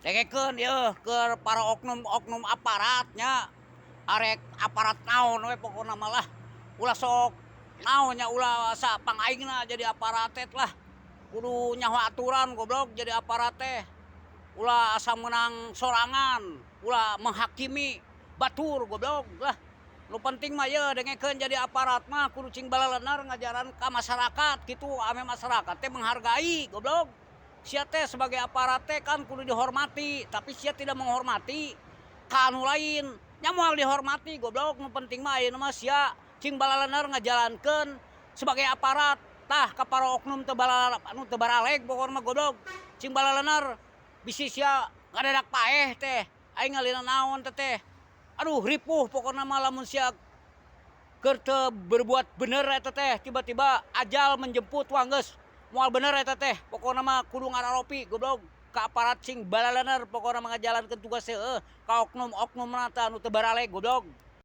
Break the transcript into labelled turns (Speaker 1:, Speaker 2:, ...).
Speaker 1: Dengekeun yeuh keur para oknum-oknum aparatnya, arek aparat naon we pokona mah lah. Ulah sok naon nya, ulah sapangaingna jadi aparat teh lah. Kudu nyaho aturan, goblok, jadi aparat teh. Ulah asa meunang sorangan, ulah menghakimi batur, goblok lah. Nu penting mah yeuh, dengekeun, jadi aparat mah kudu cing balalener ngajaran ka masyarakat kitu, ame masyarakat teh menghargai, goblok. Sia teh sebagai aparat teh kan kudu dihormati, tapi sia tidak menghormati ka anu lain. Nya moal dihormati, goblok. Nu penting mah ayeuna mah sia cing balalener ngajalankeun sebagai aparat. Tah, ka para oknum teu anu teu baraleg pokona mah, goblok. Cing balalener, bisi sia ngadadak paeh teh. Aing ngalina naon teh teh. Aduh, ripuh pokona mah lamun sia keur teu berbuat bener eta teh, tiba-tiba ajal menjemput, wah, geus moal bener eta teh. Pokona mah kudu ngararopi, goblok, ka aparat, cing balalener pokona mah ngajalankeun tugas heueuh, ka oknum-oknumna teh anu teu baraleg, goblok.